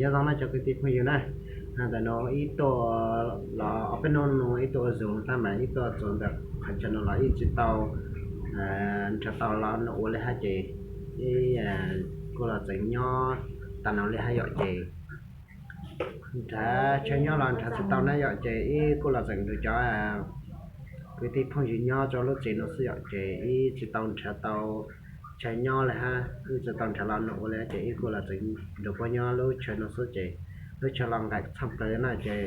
Nyob zoo na cov kwv tij phooj ywg na, ntawm no ib tuaj los ob peb hnub no ib tuaj ua zoo tab mas ib tuaj txog ntawm qhov chaw no los ib tsis tau nrhiav tau los nrog ua li hab ces ib kuj los tseem nyob tas no li hab yom ces nrhiav chaw nyob los nrhiav tsis tau na yom ces ib kuj los tseem nrug cov kwv tij phooj ywg nyob rau lub tsev no xwb yom ces ib tsis tau nrhiav tau chaw nyob li hab, ib tsis tau nrhiav los nrog ua li ces ib kuj los tseem nrug puab nyob lub chaw no xwb ces lub chaw los nqaim tshaj plaws na ces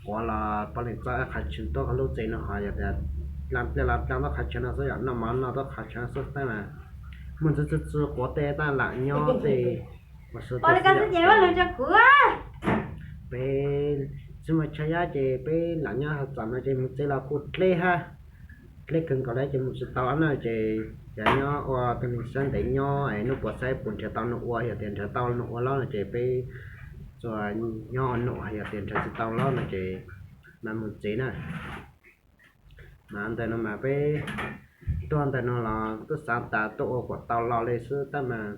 quav los puav leej txog qhov chaw tuaj lub tsev no ho yog tias dlaa pliaj los dlaa tuaj qhov chaw no xwb yom, noj mov noj tuaj qhov chaw no xwb tab mas muaj ntxwv txwv txwv quav tej tab lam nyob tej ua su tej xwb yom. Peb tsis muaj chaw nyob ces peb lam nyob hauv txam no ces mus tsev los kuj dleb hab, dleb kawg nkaus li ces mus tsis tau na ces yog nyob ua tus neeg sab ntev nyob es hnub puas saib puas nrhiav tau nrog ua, yog tias nrhiav tau nrog ua lawm no ces peb tsuas nyob ua num, yog tias nrhiav tsis tau lawm no ces mas mus tsev na. Mas ntawm no mas peb tuaj ntawm no los twb xav tas tuaj ua kom tau los li xwb tab mas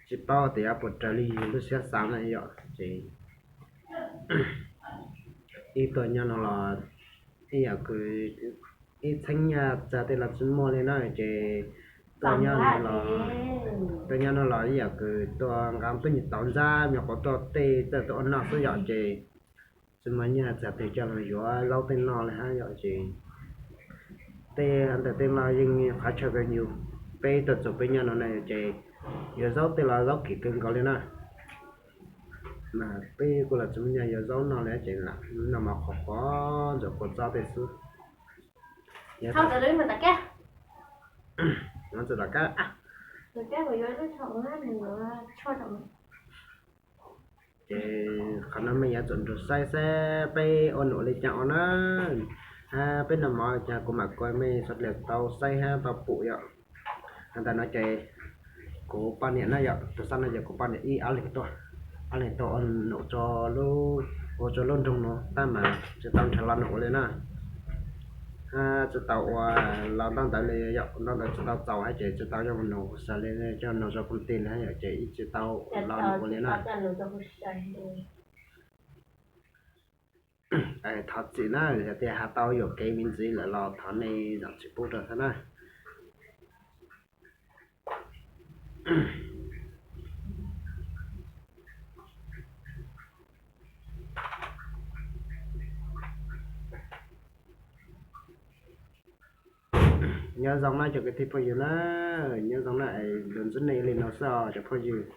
tsis paub tias yuav puas raws li yus lub siab xav na yom ces ib tuaj nyob no los ib yam kws ib txheeb nyaj txag tej los tsis muaj li na ces tuaj nyob no los, tuaj nyob no los ib yam kws tuaj nqa tuaj nyuag tau ntsab me quav tuaj tej txawj tuaj ua noj xwb yom ces tsis muaj nyaj txag twg coj los yuav zaub tej noj li hab yom ces tej ntawm tej no yeej qhov chaw kws yus, peb tuaj txug peb nyob no na ces yuav zaub tej los zaub kim kawg nkaus li na. Mas peb kuj los tsis muaj nyaj yuav zaub noj li ces lam noj mov qhuav qhuav ntxuav kua txob tej xwb. Ces qhov no mej yuav tsum nrug saib saib peb ua num li cas ua na, hab peb noj mov li cas kuv mam kuas mej sawv daws tau saib hab tau pum yom. Ntawm no ces kuv poj niam na yom, tus xab no ces kuv poj niam ib ob leeg tuaj, ob leeg tuaj ua num rau, ua rau lub nroog no tab mas tsis tau nrhiav los nrog ua li na. Tsis tau ua los ntaub ntawv li yom, ntaub ntawv tsis tau txaus hab ces tsis tau coj mus num xaws li, coj num rau koom tij li hab yom ces ib tsis tau los nrog ua li na. Thov txim na, yog tias has tau yuam kev me ntsis lawm los thov nej zam txim pub rau thiab na. Nyob zoo na cov kwv tij phooj ywg na, nyob zoo na, lus ntsib nej li no xwb os cov phooj ywg.